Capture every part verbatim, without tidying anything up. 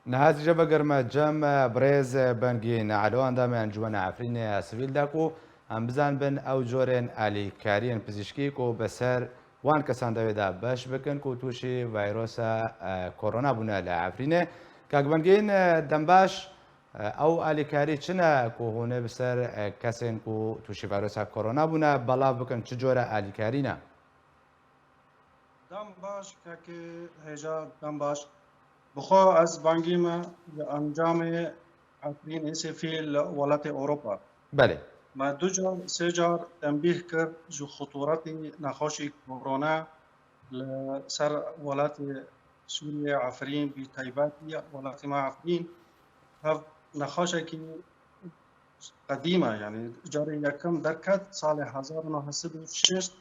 Niha ez îja vegerime cem birêz Bengîn Elo, endamê Encûmena Efrînê Sivîl de ku em bizanibin ew corên alîkariyên pizîşkî ku bi ser wan kesan de wê de beş bikin ku tûşî vayrosa, e, korona bûne li Efrînê. Kak Bengîn, e, dembaş, e, ew alîkarî çi ne ku hûn ê bi ser, e, kesên ku tûşî vayrosa korona bûne belav bikin, çi cure alîkarî ne? Dem baş, kekê hêja, dem baş. Bi xwe ez bangî me li encamê Efrîn Êsefî li welatê Ewropa. Belê. Me du car, sê car tembîh kir ji xuturetî nexweşî korona li ser welatê Sûriyê, Efrîn, bi taybetî welatê me Efrîn. Hev nexweşekî qedîm e, yanî carê yekem derket salê hezar û neh sed û şêst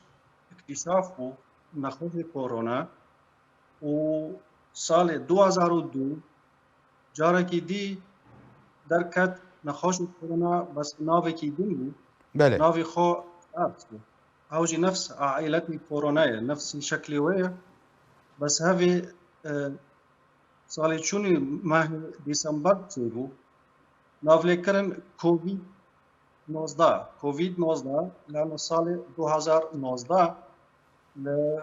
îktîşaf bû nexweşê korona û salê du hezar û du carekî dî derket nexweşê korona, bes navekî din bû. Belê. Navê xwe SARS bû. Ew jî nefs aîletî korona ye, nefsî şeklê wê ye. Bes hevê, e, salê çûnî mehê Dîsember çêbû. Navlêkirin Covid nozdeh. Covid nozdeh, lano salê du hezar nozdeh li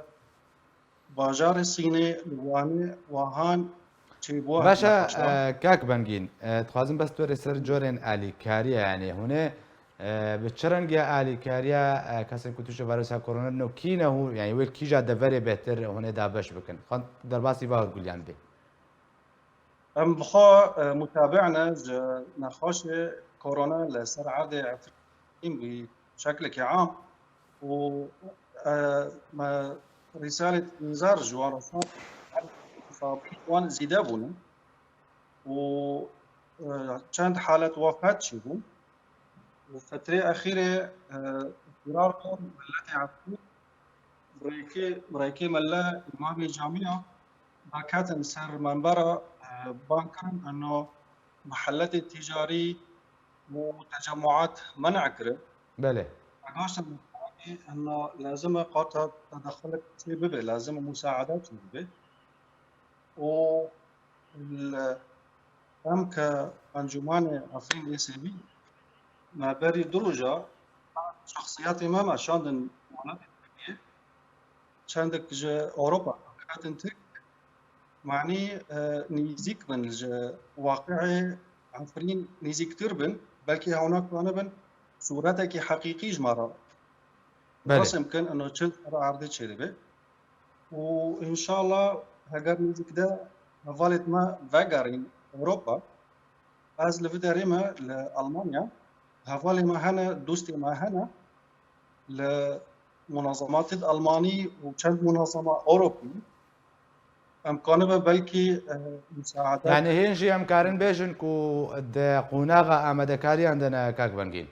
bajarê Sînê, li Wanê, Wahan çêbû. Baş e, nexweşa. E, kak Bengîn, e, dixwazim bes tu rê ser corên alîkariye, yanî hûn ê, e, bi çi rengî alîkariye, e, kesên ku tûşî vayrosa korona dibin û kî ne hûn, yanî wê kîja deverê bêtir hûn ê dabeş bikin? Xan derbasî va hûrguliyan bê. Em bi xwe, e, mutabe ne ji nexweşê korona li ser erdê Efrîn bi şeklekî am û, e, me rîsalê înzar ji wan re şand, wan zîde bûne û, e, çend halet wefat jî bûn. Li fetrê exîrê, e, îqtirar kir miletê Efrîn bi rêkê, bi rêkê mele îmamê camiya daketin ser menbera, e, bang kirin, eno mehelletê ticarî û tecemmuat men'a kirin. Belê. Vegaştin, eno lazim e qata tedexulek çê bibe, lazim e musaedet çê bibe. Û li, em ke Encûmanê Efrîn Êsevî, me berî du roja şexsiyetê me meşandin welatê Tirkiyê, çendek ji Ewropa hatin Tirk, manî, e, nîzîk bin ji waqiê Efrîn nîzîktir bin, belkî hewna kanibin sûretekî heqîqî ji me re Belê. resim kin, ino çi ser erdê çêdibe. Û înşallah heger nêzîk de hevalêt me vegerîn Ewropa. Ez li vî derê me li Almanya, hevalê me hene, dostê me hene li munazematê Almanî û çend munazema Ewropî. Em kanibe belkî, e, musaade. Yanî hîn jî em karin bêjin ku di qonaxa amadekariyan de ne, kak Bengîn?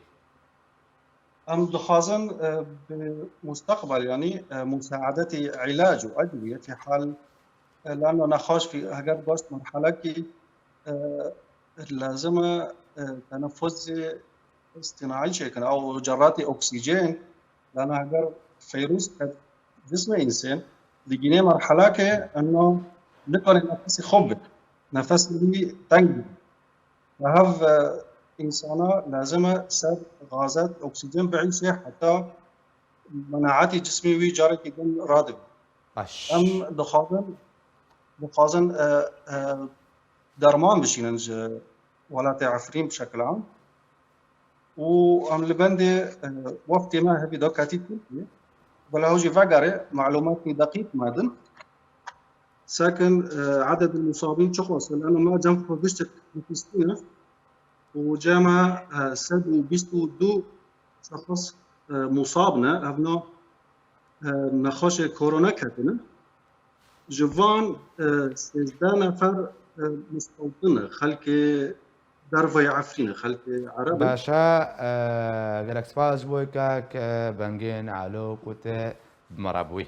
Em dixwazin, e, bi mustaqbel, yanî, e, musaadetê îlac û edwiyetê hal, e, lano nexweş fî-, heger goşt merhelekî, e, lazim e, e, tenefuzê îstînaî çêkin, ew ceratê oksîjen, lano heger feyrûs ket cismê însên, digîne merhelekê, eno nikare nefesê xwe bike. Nefesê wî teng bike. Hev, e, însana lazim e ser gazet, oksîjen biîşe heta menaetî cismê wî carekî din radibe. Baş. Em dixwazin, dixwazin, e, e, derman bişînin ji welatê Efrîn bi şekil am. Û em li bendê, e, weftê me hebî daketî Tirkiyê. Bela ew jî vegere, malûmatî deqîq me din. Sekin, e, ededê musabîn çiqas e? Lano me cem xwe giştek bihîstîne û cem me, e, sed û bîst û du şexs, e, musab ne, evna, e, nexweşê korona ketine. Ji van, e, sêzdeh nefer, e, mustewtin e, xelkê dervayê Efrîn e, xelkê Ereb in. Baş e, e, gelek spas ji bo kak, e, Bengîn Elo ku te bi me re bûyî.